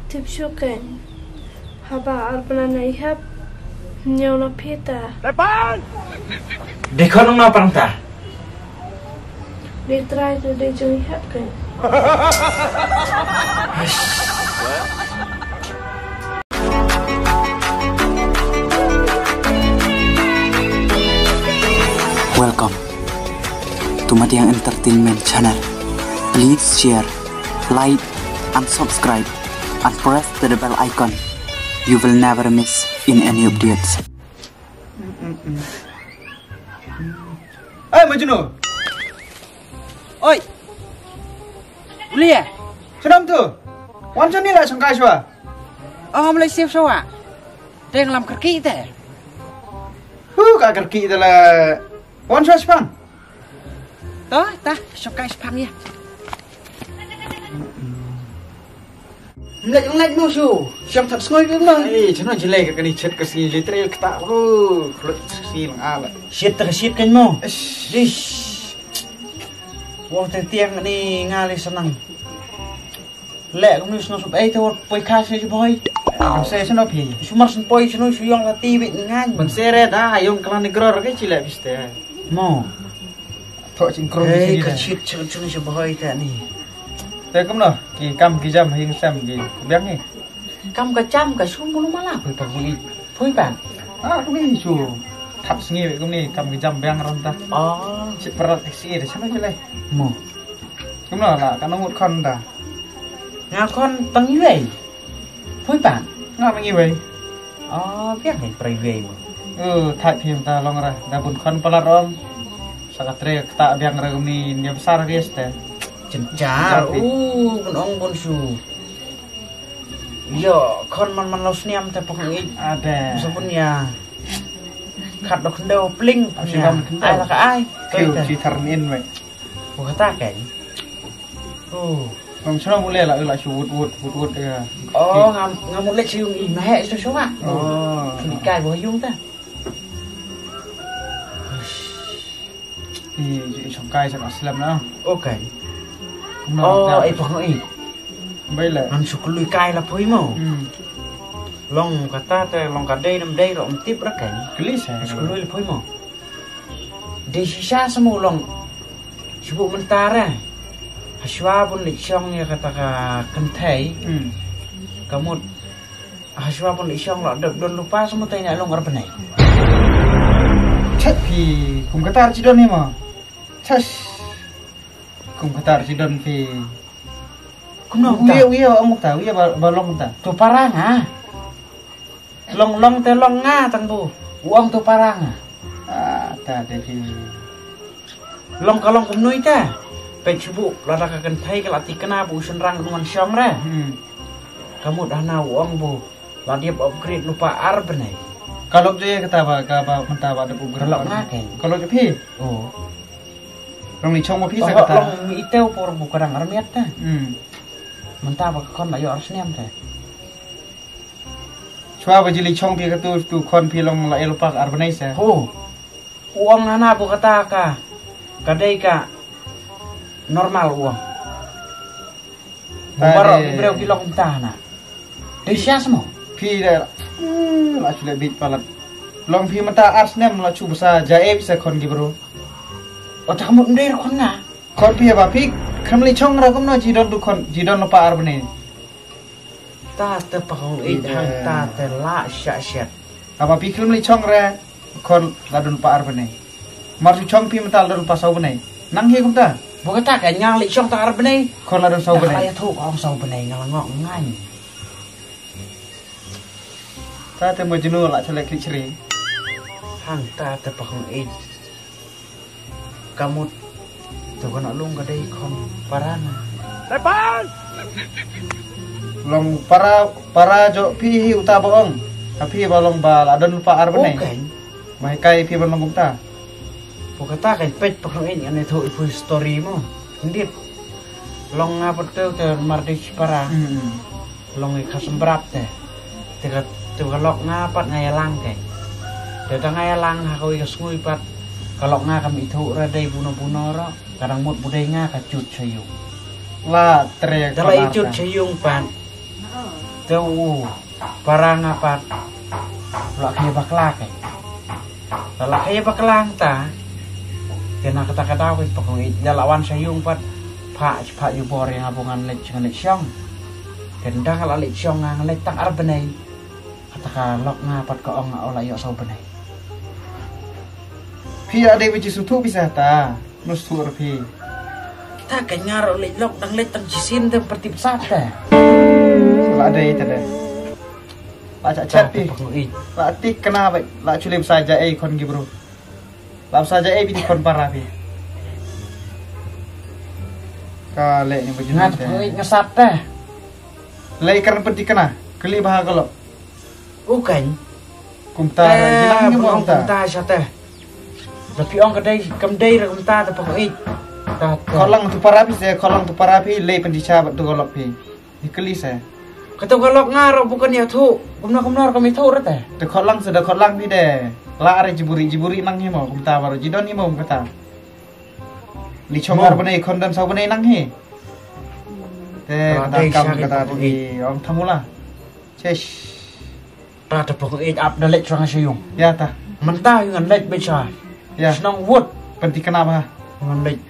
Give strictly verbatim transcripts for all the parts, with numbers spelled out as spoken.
Tip shuh kein. Haba ar bnai na i hap, ñiew na phi ta. Dei khon nong na pang ta. Dei trai tu dei jong i hap kein. Welcome to Madiang Entertainment Channel. Please share, like, and subscribe, and press the bell icon. You will never miss in any updates. Ai Majnu. Oi. Ulia. Shnong tu. Wan sini la shangkai shwa. Oh, mlai sip shwa. Teng lam kerki te. Hu ka kerki te la. Wan shwa shpang. To, ta, shangkai shpang ya. Mlek mlek no shu. Shang thak sngoi ke mlek. Eh, chano jilai ka kani chet ka sngi jilai trail kata. Oh, khlut sngi lang ala. Shit ta shit kan mo. Dish. Wah teng tiang ni ngali senang. Lek kami senang sup ai tawar poi khas ni boy. Ang se senang pi. Sumar sen poi senang suyong la ti bit ngan. Ban se re da yong klan ni gror ke chile piste. Mo. Thok ching krong. Hei ka chit chun chun sha boy ta ni. Te kumno ki kam ki jam hing sem ki biang ni. Kam ka jam ka shu mulu mala pui pa pui. Pui pa. Ah kumi shu thap sngi kumi kam ki jam biang ram ta. Oh. Chit parat si de chano chile. Mo. Kumno la ka nongut khon ta. Nga khon tang iwei. Pui pa. Nga tang iwei. Oh biang ni prai iwei mo. Oh thap phim ta long ra da bun khon palat rom. Sa ka tre kata biang ra kumi ni besar ries te. Chenchar. Uh kun ong kun shu. Yo khon man man lau sniam te pok ngi. Ade. Sa pun ya. Khat dok ndau pling. Ai la ka ai. Kiu ci thar in wei. Ko kata kan. Oh. Ngam sra mule la la shu wut wut wut wut ya. Oh ngam ngam mule ci yung i mahe so so ma. Oh. Ni kai bo yung ta. I i song kai sa aslam na. Okay. Oh, ai pok i. Bai le. Ngam shu klui kai la phui mo. Hmm. Long kata te long ka dei nam dei ro tip ra kan. Kli sa. Shu klui la phui mo. Dei shisha sa mo long. Shu bu mentara. Hashwa bun li chong ya kata ka kentai. Hmm. Kamut Hashwa pun i shong la dep don lupa semua tai nak long arbnai. Chat pi kum katar ci don ni ma. Chas. Kum katar ci don pi. Kum no uya uya ong ta uya ba ba long ta. Tu parang ha. Long long te long nga tang bu. Uang tu parang ha. Ah, ta de pi. Long ka long kumnui ta. Peit shu bu lada ka kynthei ka la tikna bu u shynrang u ngan shong re. Hmm. Ka mut hana u ong bu la dep upgrade lypa ar bnai. Ka lok je kata ba ka ba mynta ba dep upgrade. Ka lok nga ke. Ka lok je phi. Oh. Long ni chong ba phi sa kata. Long mi iteu por bu ka dang armiat ta. Hmm. Mynta ba ka khon la ïoh ar snem ta. Chwa ba jili chong phi ka tu tu khon phi long la ïoh lypa ar bnai sa. Ho. U ong hana bu kata ka ka dei ka normal u ong. Baroh ki briew ki long kumta hana. Dei sha smo. Phi de la shu le bit palat. Long phi mynta ar snem la shu bsa ja e bsa khon ki bro. O ta mut ndei khon nga. Khon phi ba phi khlem li chong ra kumno ji don du khon ji don pa ar bne. Ta te pa hong ih hang ta te la sha shet. Haba phi khlem li chong re khon la don pa ar bnai. Mar shu chong phi mynta la don pa saw bnai. Nang hi kumta. Bu kata ka ngang li chong ta ar bnai. Khon la don saw bnai. Ka ya thu ka ong saw bnai nga la ngok ngan. Ta te mo jinu la chale kli chri. Hang ta te pa hong ih. Kamut. Tu kana long ka dei khon para na. Tepan. Long para para jo phi hi uta ba ong. Ka phi ba long ba la don pa ar bnai. Okay. Ba kai phi ba long kumta. Pu kata kai pet pa khon in ane thu ipu story mo. Ndit. Long nga pat tu te mar dei para. Hmm. Long i khasem brap te. Te ka te ka lok nga pat nga yalang te. Te ta nga yalang ha ko i ka sngui pat. Ka lok nga kam ithu ra dei buno buno ro. Ka dang mut budei nga ka chut chayung. La tre. Te la i chut chayung pat. Te u para nga pat la khe bakla kai. La khe bakla ta. Te na kata ka daw kai pa kong ij la wan sha yung pat. Pha pha yu bor ïa nga ba ngan leit ngan leit shong. Te nda la leit shong nga ngan leit tang ar bnai. Kata ka lok nga pat ka ong nga u la ïoh saw bnai. Phi ïa dei ba ji suthu phi sa ta. Nus thu ar phi. Ta ka nga ro leit lok dang leit tang jisin te pyrtip sat te. La dei te de. La cha chat phi. La tik kena ba la chulip sa ja ei khon gi bro. La sa ja ei bi ti khon para phi. Ka le ni ba ji nga te. Nga sat te. Lei kar pyrtip kena. Kali ba ha ka lok. U kan. Kumta jilang ni mo kumta. Kumta sha te. Tapi ong ka dei kam dei ra kumta ta pok ik. Ta. Kolang tu para phi se kolang tu para phi lei pen di cha bat tu kolok phi. Ikli se. Kata kolok nga ro bukan ya thu. Kumna kumna ro kami thu ra te. Te kolang se da kolang phi de. La are jiburi jiburi nang ni mo kumta baru jidon ni mo kumta. Li chongar bane khondon sau bane nang hi. Te kata kam kata di ong thamula. Chesh. Ta ta pok ej ap da lech rang sha yung. Ya ta. Mynta yung ngan lech becha. Ya. Shnong wut. Penti kena ba. Ngan lech.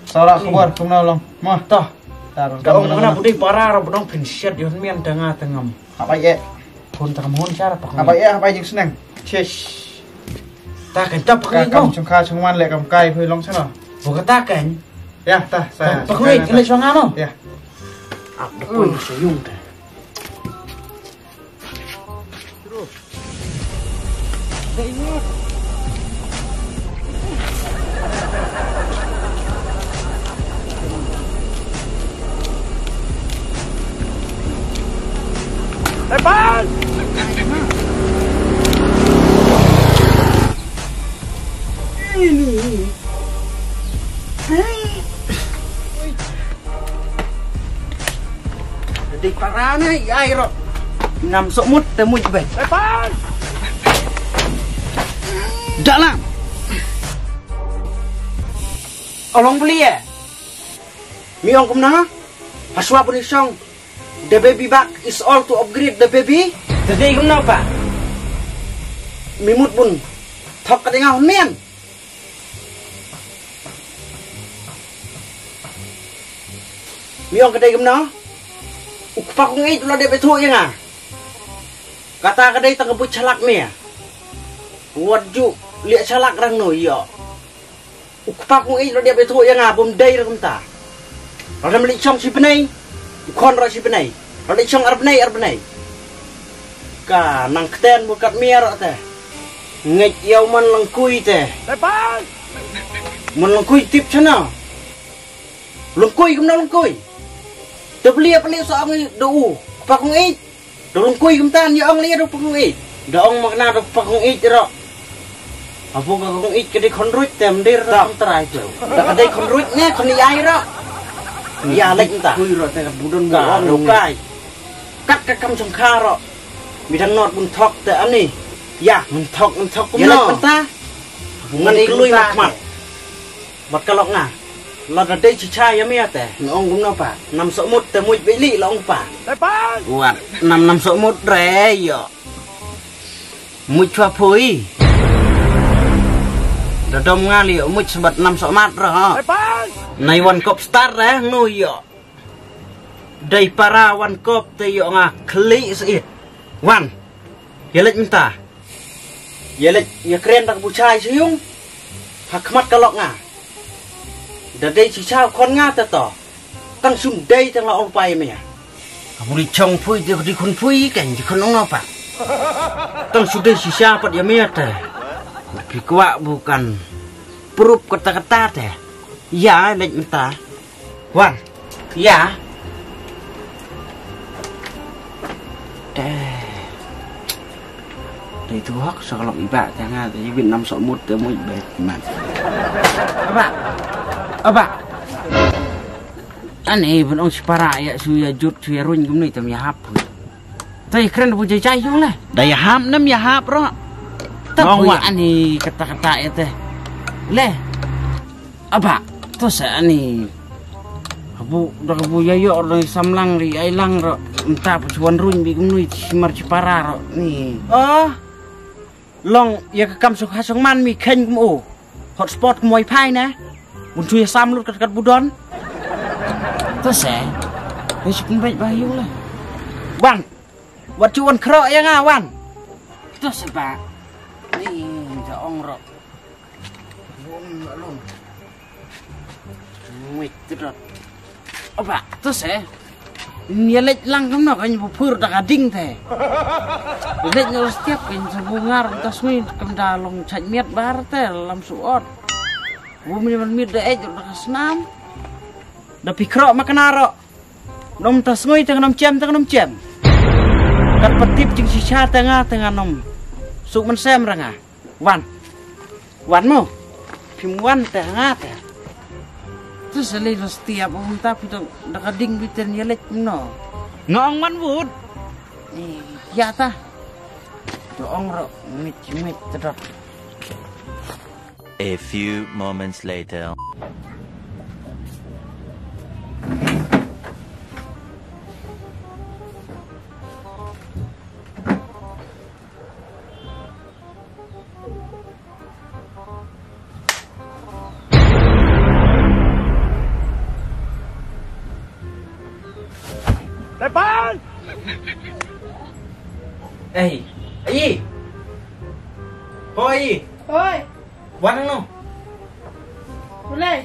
Sala khubor kumna long. Mo. Ta. Ta rong. Da ong mana budai para ro budong pin shet yon mian tanga tengam. Apa ye? Pun tengam hun char pok. Apa ye apa jing seneng? Chesh. Ta kan ta pok ej. Kam chungkha chungman le kam kai phui long sana. Buka ta kan. Ya ta. Pok ej kena chong ano. Ya. Ap da pun sha yung ta. Epan! Ini. Dei para ne ai ro. Nam sok mut te muj bai. Dalam. Olong beli ya. Mi ong kumna. Haswa puni song. The baby back is all to upgrade the baby. Te dei kumna pa. Mi mut bun. Thok ka denga hon mian. Mi ong ka dei kumno? U kpa kong eit u la dep ïathuh ïa nga. Kata ka dei tang ka buit shalak mia. Wat ju lieh shalak rang no ïoh. U kpa kong eit u la dep ïathuh ïa nga bym dei rang kumta. Radem leit shong shi bnai. U khon ra shi bnai. Ra leit shong ar bnai ar bnai. Ka nang ktien bad kat mia ra te. Ngeit ïa u man lang kui te. Man lang kui tip chana. Lang kui kumno lang kui. Te blia blia sa ang do u. Kpa kong eit. Do lang kui kumta ïa ong lia do kpa kong eit. Do ong makna do kpa kong eit ro. Abu ka kong eit ka dei khon ruit te mdir ro trai te. Da ka dei khon ruit ne khon ïai ro. Ïa lek kumta. Kui ro te ka budon ka budon. Lo kai. Kat ka kam chong kha ro. Mi dang not bun thok te ani. Ïa. Bun thok bun thok kumno. Ïa lek kumta. Ngan klui mak mak. Bad ka lok nga. La da dei chicha ïa mia te. Nga ong kumno pa. Nam sok mut te muj beli la ong pa. Wat nam nam sok mut re ïo. Muj chwa phui. Da dom nga li ïo muj sebat nam sok mat re ha. Nai wan kop star re nu ïo. Dei para wan kop te ïo nga khli seit. Wan. Ïa leit mynta. Ïa leit ïa kren da ka buchai sha yung. Ha khmat ka lok nga. Da dei shisha u khon nga te to. Tang sum dei tang la ong pa ïa mia. Ka buri chong phui te ka dei khun phui kan dei khun ong pa. Tang sum dei shisha pat ïa mia te. Phi kwah bukan. Prup kata kata te. Ïa leit mynta. Wan. Ïa. Te. Te tu hok sa ka lok i ba te nga te i bit nam sok mut te muj ba man. Aba. Aba. Ani bun ong sipara ïa su ïa jut su ïa ruin kumni tam ïa hap. Te kren bu jai jai yung le. Da ïa hap nam ïa hap ro. Ta bu ani kata kata ïa te. Le. Aba, to sa ani. Bu da ka bu ïa ïoh ri samlang ri ai lang ro. Mynta pa chuan ruin bi kumnui chi mar chi para ro ni. Oh. Long ïa ka kam suk ha suk man mi khein kum u. Hotspot kum wifi ne. Bun chu ïa sam lut kat kat budon. To se. Ni suk mbet ba yu la. Wan. Wat chu wan khro ïa nga wan. To se ba. Ni da ong ro. Bun la long. Wait, tu dah. Oba, to se. Ïa leit lang kumno kan bu phur da ka ding te. Leit no stiap kan se bu ngar ta sui kam da long chait miat bar te lam su ot. Bu mi man miat da ej da ka snam. Da pikro ma kana ro. Nom ta sngui te nom chem te nom chem. Kat patip jing shisha te nga te nga nom. Suk man sem ra nga. Wan. Wan mo. Phim wan te nga te. Tu seli lo setiap um ta pito da ka ding biten ïa leit no. Nga ong wan wut. Ni ya ta. To ong ro mit mit te dot. A few moments later. Tepan! Ei, ei. Hoi. Hoi. Wan no. Boleh.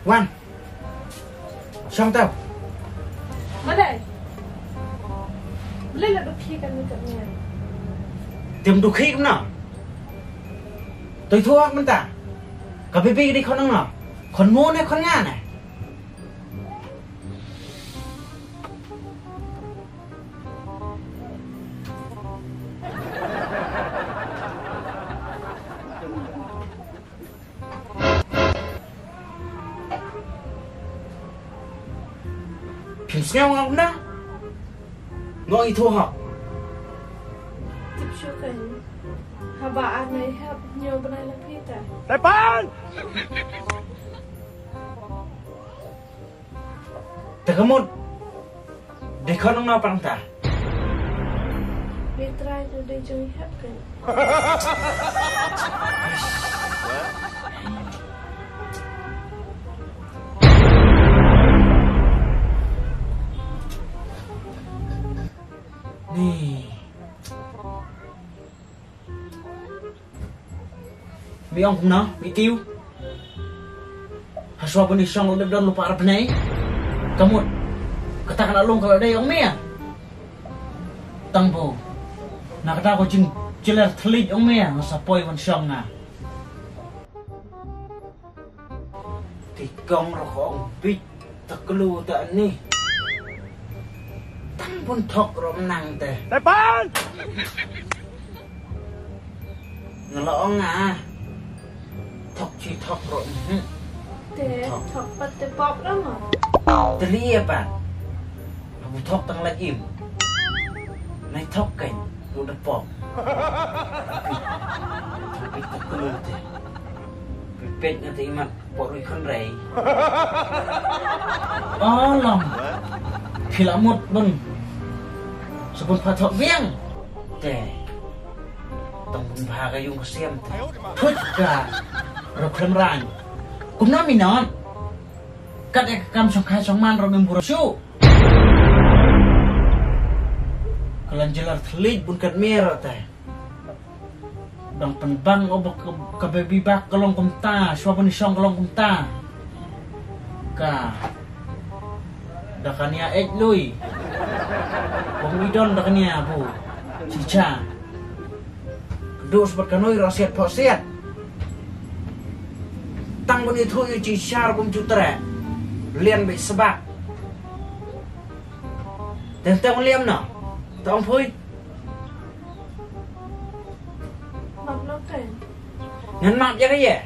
Wan. Shong tau. Boleh. Boleh lah dukhi kan ni kat ni. Tem dukhi kumno? Toi thuak mynta. Ka bibi di khon no. Khon mo ne khon nga ne. Phim sngew nga kumno? Nga ong i tho ha. Tip shu kan. Haba ar nai hap nyo bnai la pita. Tepan! Te ka mut. Dei khon nga pang ta. Dei trai tu dei jong i hap kan. Ni. Mi ong kumno, mi tiu. Hashwa bani shong u dep don lupa arap nei. Kamut. Kata kana long kala dei ong mi ya. Tang bo. Na kata ko jing jiler thelit ong mi ya. Nga sa poi wan shong nga. Ti kong ro kong bit. Taklu ta ni. Tang bun thok ro nang te. Tepan! Nga la ong nga. Thok chi thok ro. Mhm. Te thok pat te pok ro ma. Te li ya pat. Abu thok tang la im. Nai thok kan. Lu da pok. Tapi taklu te. Pipet nga te imat. Por ri khon rei. Oh long. Phi la mut bun. Sa bun pha thok biang. Te. Tong bun pha ka yung ka siam te. Thut ka. Ro khlem rang. Kumno mi non. Kat ek kam song khai song man ro mem buro shu. Kalan jelar thelit bun kat mero te. Dang pynbang o ba ka, ka baby back ka long kumta, shwa ban shong ka long kumta. Ka da ka nia ej lui. Bang wi don da ka nia bu. Chicha. Kedus bat ka nui ro siat pho siat. Tang ban ithu yu chichar bum jutre. Lian bi sebak. Teng teng liam no. Tong phui. Map lo ken. Ngan map ïa ka ïa.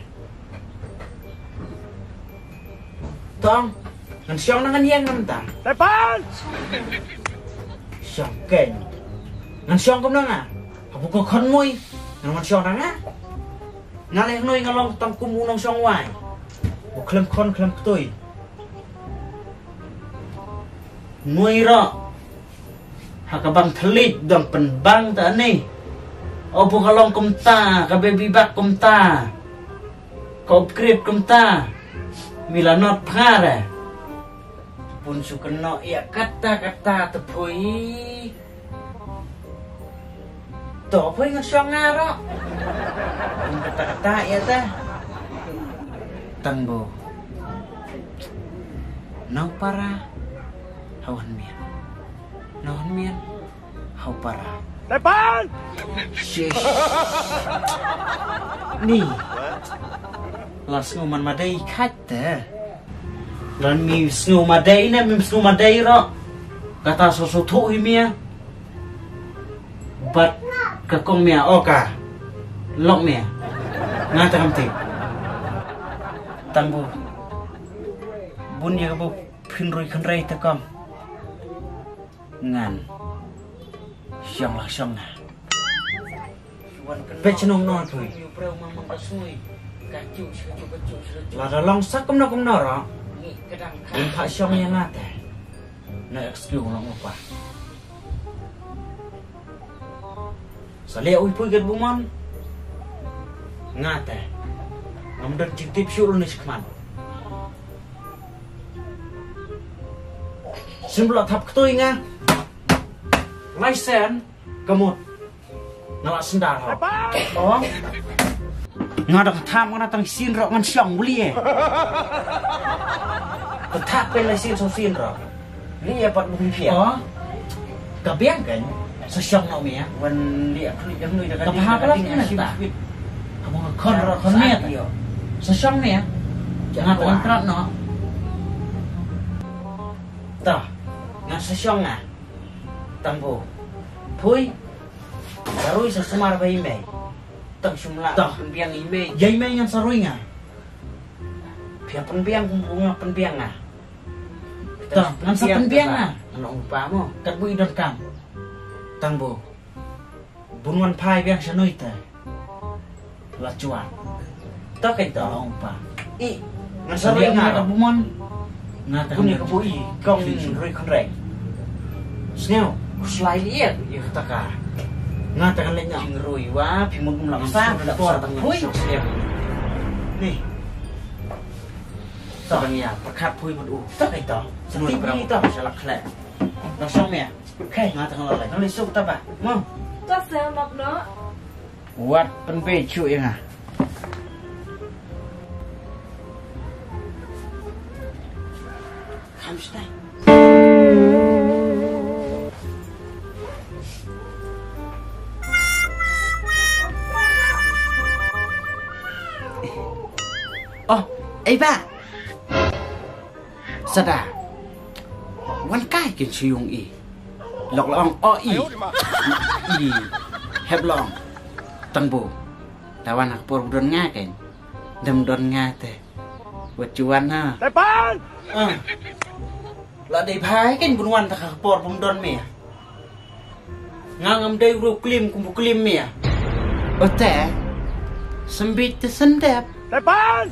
Tong. Ngan shong na ngan ïeng na mynta. Tepan. Shong ken. Ngan shong kumno nga. Habu ko khon mui. Ngan wan shong na nga. Nga leh hnoi nga long tang kum u nongshong wai. U khlem khon khlem ktui. Nui ro. Ha ka bang thlit dang pynbang ta ni. O bu ka long kumta, ka baby back kumta. Ka upgrade kumta. Mila not phare. Pun su keno ïa kata kata te phui. To phui ngan shong nga ro. Pun kata kata ïa ta. Tang bo. Nau para. Hawan mian. Nau han mian. Hau para. Tepan! Shish. Ni. Las ngu man madai khat te. Lan mi sngew madai ne, mi sngew madai ro. Kata so so thu hi mia. Bat ka kong mia oka. Lok mia. Nga ta kam ti. Tang bu. Bun ya bu phin rui khan rei ta kam. Ngan. Shong la shong na. Pe chnong no thui. La da long sak kumno kumno ro. Ngi kedang kha. Ngi pha shong ïa nga te. Na excuse long upa. Sa leh ui pui gat bumon. Nga te. Ngam don jingtip shu lu ni shkman. Sim la thap ktui nga. License. Kamut. Nga la sendar ha. Oh. Nga dang tham nga tang sin ro ngan shong buli eh. Ka thap pen la sin so sin ro. Li ya pat buli pia. Oh. Ka biang kan sa shong no mia. Wan li ya kli yang nui da ka. Ka pha pala ni ta. Ka bang kon ro kon mia ta. Sa shong mia. Nga tang krat no. Ta. Nga sa shong nga. Tang bo. Phui. Sa rui sa sumar ba i mei. Tang shum la. Tah. Pynbiang i mei. Ïa i mei ngan sa rui nga. Phi pynbiang kum kum nga pynbiang nga. Tah, ngan sa pynbiang nga. Ngan ong pa mo. Kat bu i don kam. Tang bo. Bun wan phai biang sha noi te. La chuan. Ta kai ta ong pa. I. Ngan sa rui nga ka bumon. Nga ta bun ka bu i. Kong rui khan rei. Sngew. Slai li ya. Ya ta ka. Nga ta kan lek nga. Rui wa phi mun kum la sa la por ta hui. Ni. Ta ya. Pakat phui mut u. Ta kai ta. Sngew ta. Shalak khlek. Nang shong mia. Khai nga tang lolai. Nang lisuk ta ba. Mo. Ta sa map no. Wat pynbei chu ïa nga. Kham stai. Oh, ei ba. Sada. Wan kai kin shu yung i. Lok long o i. I. Hep long. Tang bu. Tawan ak por don nga ken. Dem don nga te. Wat chuan ha. Tepan. Ah. La dei bhai ken bun wan ta ka por bun don me. Nga ngam dei u klim kum u klim mia. Ote. Sembit te sendep. Tepan.